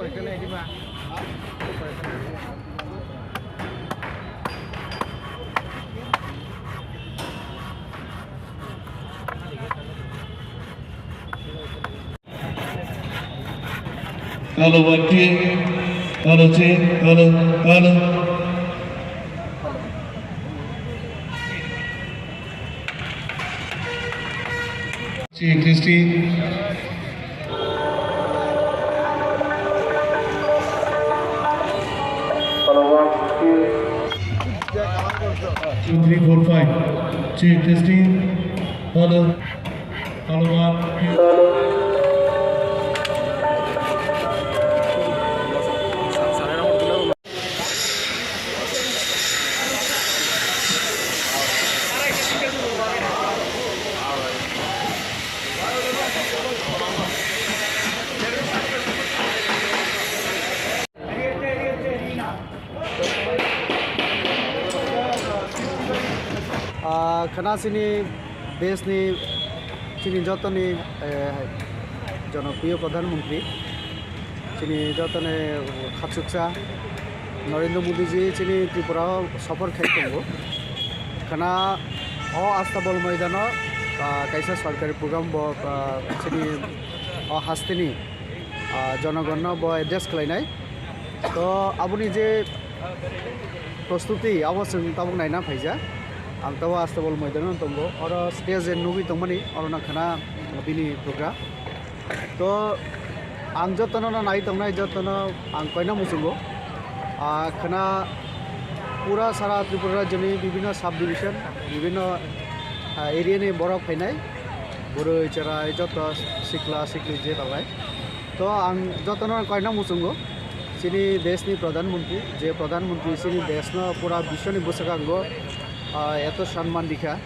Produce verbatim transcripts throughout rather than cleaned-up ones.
Hello, one, two. Hello, check. Hello, hello. Check, testing. Hello, one, two. Two, three, four, five. Check, testing. Hello. Hello, one, two. Ah, khana chini desh ni, chini jotoni, eh, jonopriyo Pradhan Mantri, chini jotoni khachuksa Narendra Modi ji chini Tripura o sophor khai tongo. Khana o Astabol Moidano, ah, kaisa sorkari program bo, ah, chini o hasteni ah, jonogonno bo address khlainai. To aboni je prostuti, abo chwng tabuk naina phaijak. Ang tabuk Astabol Moidano tongo. Oro stage je nugwi tongmani, oro no khana bini program. To ang jotono no nai tongnai, jotono ang koina muchungo. Ah, khana pura sara Tripura rajyoni bibhinno sub division, bibhinno, ah, area ni borok phainai. Bwrwi, chwrai, joto sikla, sikli je tongnai. To ang jotono koina muchungo, chini deshni Pradhan Mantri, je Pradhan Mantri chini deshno pura biswni bwskango, ah, eto sanman rikha.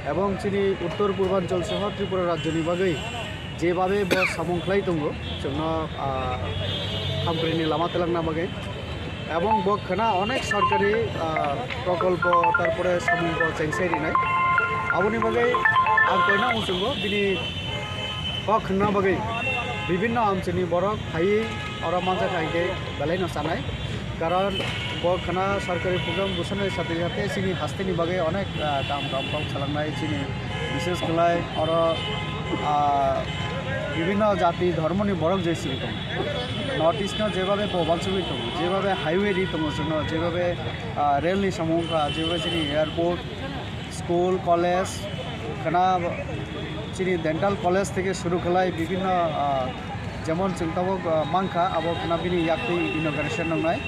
Ebong chini Uttor Purbanchal soho Tripura rajyoni bagwi jebabe bo samung khlai tongo, chwngno, ah, hamkrini lama twlangna bagwi. Ebong bo khwna onek sorkari, ah, prokolpo, tarpore samung bo chengsai rinai. Aboni bagwi ang koina muchungo bini kok khwna bagwi bibinno amchini borok phaiwi oro manjak hai khe belai no chanai. Karon bo khwna sorkari program bwswkni sati sati chini hasteni bagwi onek, ah, kam kam kok salangnai chini, bishes khlai oro, ah, bibinno jati dhormoni borok je siri tongo. North East no jebabe bo uansugwi tongo, jebabe highway ri tongo chwngno, jebabe, ah, rail ni samung wngkha, jebabe chini airport, school, college, khwna chini dental college theke suru khlai bibinno, ah, jemon chwng tabuk, ah, mankha, abo khwna bini yaktwi inauguration wngnai.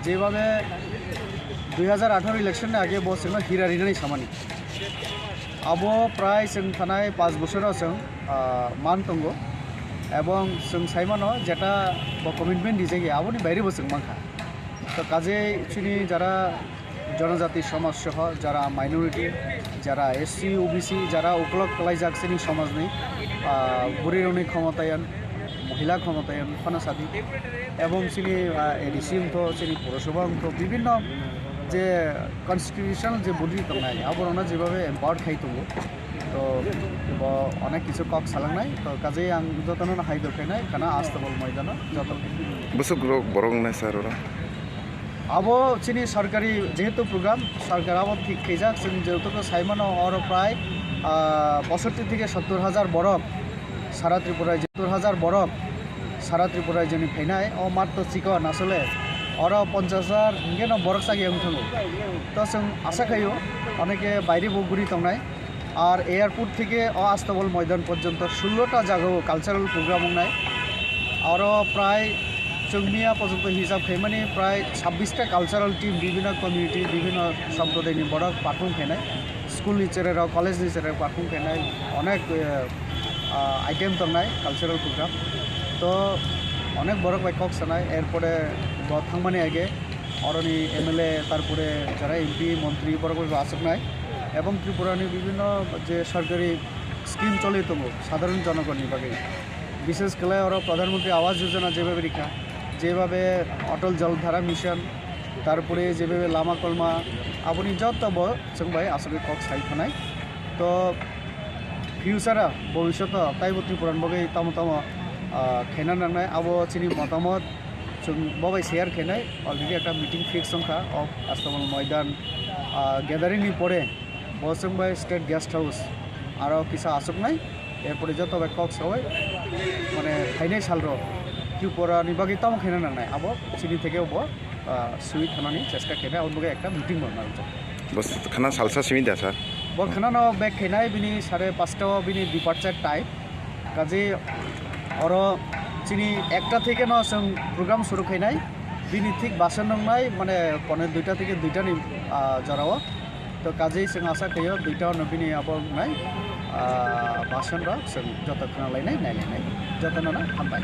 Jebabe dui hajar atharo election ni age bo chwngno hira rinani samani. Abo prai chwng thanai panch bochoro chwng, ah, man tongo. Ebong chwng sai mano jeta bo commitment rijak ya, aboni baire bo chwng mankha. To kajei chini jara jonojati somaj soho, jara minority, jara S C, O B C, jara ukolog kwlaijak chini somajni, ah, bwrwirokni khomotayan, mohila khomotayan phano sadi. Ebong chini, ah, A D C wngtho, chini Purosabha wngtho, bibinno je constitutional je body tongnai, aborokno jebabe empowered khai tongo. To bo onek kisu kok salangnai, to kajei ang jotono hai do khainai, khana Astabol Moidano joto. Bwswk rok borok wngnai sir oro? Abo chini sorkari jehetu program, sorkar abo thik khaijak, chwng jehetu sai mano oro prai, ah, posotti theke sottor hajar borok sara Tripura rajyo, sottor hajar borok sara Tripura rajyoni phainai, o matto chikon asole oro ponchash hajar hingke no borok chakya wng thango. To chwng asa khaio oneke baire bo guri tongnai. Ar airport theke o Astabol Moidan porjonto sullo ta jagao cultural program wngnai. Aro prai chwng miya porjonto hisab khaimani prai sabbish ta cultural team, bibhinno community, bibhinno somprodayni borok perform khainai. School ni cherai rok, college ni cherai rok perform khainai. Onek, eh, ah, item tongnai cultural program. To onek borok bai kok sanai, erpore bo thangmani age oroni M L A, tarpore jara M P, montri borok bai bo aswknai. Ebong Tripura ni bibhinno je sorkari scheme choli tongo sadharon jonogonni bagwi. Bishes khlai oro Pradhan Mantri Awas Yojana jebabe rikha, jebabe Atal Jal Dhara Mission, tarpore jebabe lama kolma, aboni joto bo chwng bai aswkwi kok sai phanai. To future o, bobishoto taibo Tripura ni bagwi tamo tamo ah, khaina nangnai, abo chini motamot chwng bo bai share khainai. Already ekta meeting fix wngkha o Astamul Moidan, ah, gathering ni pore bo chwng bai state guest house aro kisa achuknai, erpore joto bai kok sawi mane phainai salrok Tripura ni bagwi tamo khaina nangnai, abo chini theke bo, ah, swi thanani chesta khainai, aboni bagwi ekta meeting bo nangjak. Bos khana salsa simi da, sir? Bo khana no back khainai, bini sare pasta o bini departure time. Kaje oro chini ekta theke no chwng program suru khainai. Bini thik basan nongnai, mane pone duita theke duita ni, ah, jorao. To kaje chwng asa khaio duita no bini abo nai, ah, basan rok chwng joto khna lainai, nai lainai. Joto no hambai.